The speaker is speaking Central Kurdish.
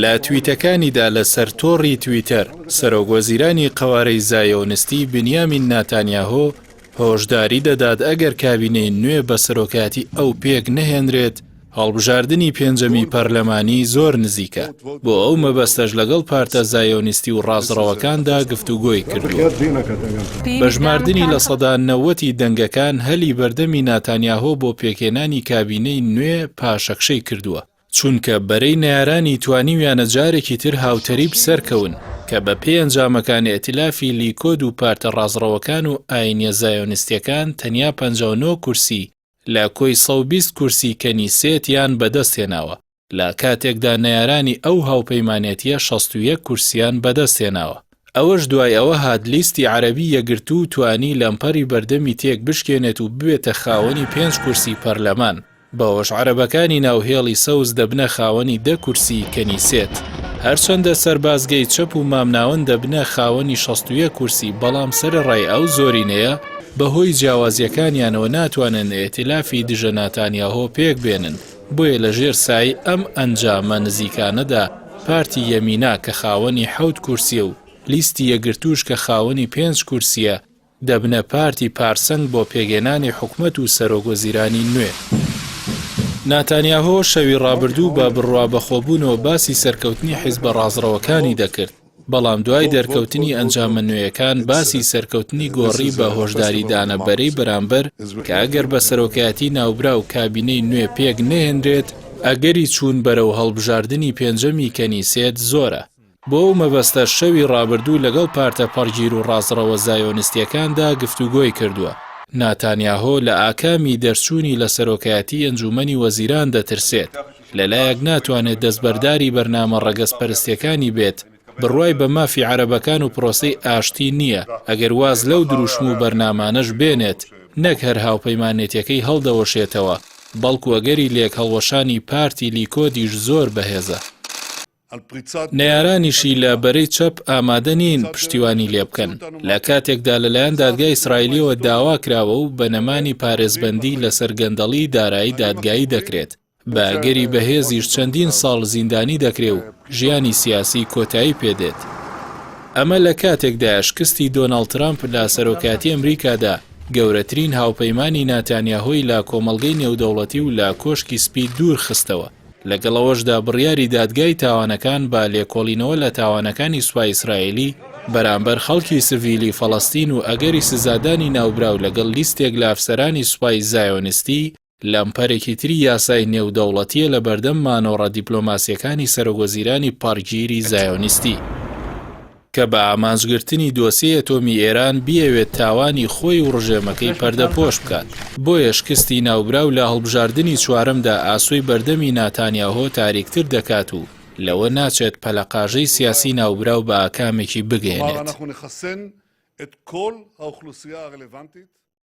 لە تویتەکانیدا لەسەر تۆڕی تویتەر، سەرۆکوەزیرانی قەوارەی زایۆنستی بنیامین ناتانیاهۆ هۆشداری دەدات ئەگەر کابینەی نوێ بە سەرۆکایەتی ئەو پێک نەهێنرێت، هەڵبژاردنی پێنجەمی پەرلەمانی زۆر نزیکە، بۆ ئەو مەبەستەش لەگەڵ پارتە زایۆنیستی و ڕاستڕەوەکاندا گفتوگۆی کردووە. بە ژماردنی 90% ی دەنگەکان هەلی بەردەمی ناتانیاهۆ بۆ پێکهێنانی کابینەی نوێ پاشەکشەی کردووە، چونکە بەرەی نەیارانی توانیویانە جارێکی تر هاوتەریب سەرکەون، کە بە پێی ئەنجامەکان ئیئتیلافی لیکۆد و پارتە ڕاستڕەوەکان و ئاینیە زایۆنیستیەکان تەنیا 59 کورسی لە کۆی 120 کورسی کەنیسێتیان بەدەست هێناوە، لە کاتێکدا نەیارانی ئەو هاوپەیمانێتیە 61 کورسیان بەدەست هێناوە. ئەوەش دوای ئەوە هات لیستی عەرەبی یەکگرتوو توانی لەمپەری بەردەمی تێک بشکێنێت و ببێتە خاوەنی پێنج کورسی پەرلەمان، بەوەش عەرەبەکانی ناو هێڵی سەوز دەبنە خاوەنی دە کورسی کەنیسێت. هەرچەندە سەربازگەی چەپ و مامناوەند دەبنە خاوەنی 61 کورسی بەڵام سەرەڕای ئەو زۆرینەیە بەهۆی جیاوازیەکانیانەوە ناتوانن ئیئتیلافی دژە ناتانیاهۆ پێک بێنن بۆیە لە ژێر سایەی ئەم ئەنجامە نزیکانەدا پارتی یەمینا کە خاوەنی حەوت کورسیە و لیستی یەکگرتووش کە خاوەنی پێنج کورسیە دەبنە پارتی پارسەنگ بۆ پێکهێنانی حکومەت و سەرۆک وەزیرانی نوێ. ناتانیاهۆ شەوی ڕابردوو بە بڕوابەخۆبوونەوە باسی سەرکەوتنی حیزبە ڕاستڕەوەکانی دەکرد، بەڵام دوای دەرکەوتنی ئەنجامە نوێیەکان باسی سەرکەوتنی گۆڕی بە هۆشداریدانە بەرەی بەرامبەر کە ئەگەر بە سەرۆکایەتی ناوبراو کابینەی نوێ پێک نەهێنرێت، ئەگەری چوون بەرەو هەڵبژاردنی پێنجەمی کەنیسێت زۆرە. بۆ ئەو مەبەستەش شەوی ڕابردوو لەگەڵ پارتە پەڕگیر و ڕاستڕەوە زایۆنستییەکاندا گفتوگۆی کردووە. ناتانیاهۆ لە ئاکامی دەرچوونی لە سەرۆکایەتی ئەنجوومەنی وەزیران دەترسێت، لەلایەک ناتوانێت دەستبەرداری بەرنامە ڕەگەزپەرستییەکانی بێت، بڕوای بە مافی عەرەبەکان و پرۆسەی ئاشتی نییە، ئەگەر واز لەو دروشم و بەرنامانەش بێنێت، نەک هەر هاوپەیمانێتیەکەی هەڵدەوەشێتەوە، بەڵکو ئەگەری لێکهەڵوەشانی پارتی لیکۆدیش زۆر بەهێزە. نەیارانیشی لە بەرەی چەپ ئامادە نین پشتیوانی لێبکەن، لە کاتێکدا لەلایەن دادگای ئیسرائیلیەوە داوا کراوە و بە نەمانی پارێزبەندی لەسەر گەندەڵی دارایی دادگایی دەکرێت، بە ئەگەری بەهێزیش چەندین ساڵ زیندانی دەکرێ و ژیانی سیاسی کۆتایی پێدێت. ئەمە لە کاتێکدایە شکستی دۆناڵد ترەمپ لە سەرۆکایەتی ئەمریکادا گەورەترین هاوپەیمانی ناتانیاهۆی لە کۆمەڵگەی نێودەوڵەتی و لە کۆشکی سپی دوور خستەوە. لەگەڵ ئەوەشدا بڕیاری دادگای تاوانەکان بە لێکۆڵینەوە لە تاوانەکانی سوپای ئیسرائیلی بەرامبەر خەڵکی سڤیلی فەڵەستین و ئەگەری سزادانی ناوبراو لەگەڵ لیستێک لە ئەفسەرانی سوپای زایۆنستی لەمپەرێکی تری یاسای نێودەوڵەتییە لەبەردەم مانۆڕە دیپلۆماسییەکانی سەرۆکوەزیرانی پەڕگیری زایۆنیستی. کە بە ئامانجگرتنی دۆسیەی ئەتۆمی ئێران بیەوێت تاوانی خۆی و ڕژێمەکەی پەردەپۆش بکات. بۆیە شکستی ناوبراو لە هەڵبژاردنی چوارەمدا ئاسۆی بەردەمی ناتانیاهۆ تاریکتر دەکات و لەوە ناچێت پەلەقاژەی سیاسی ناوبراو بە ئاکامێکی بگەیەنێت.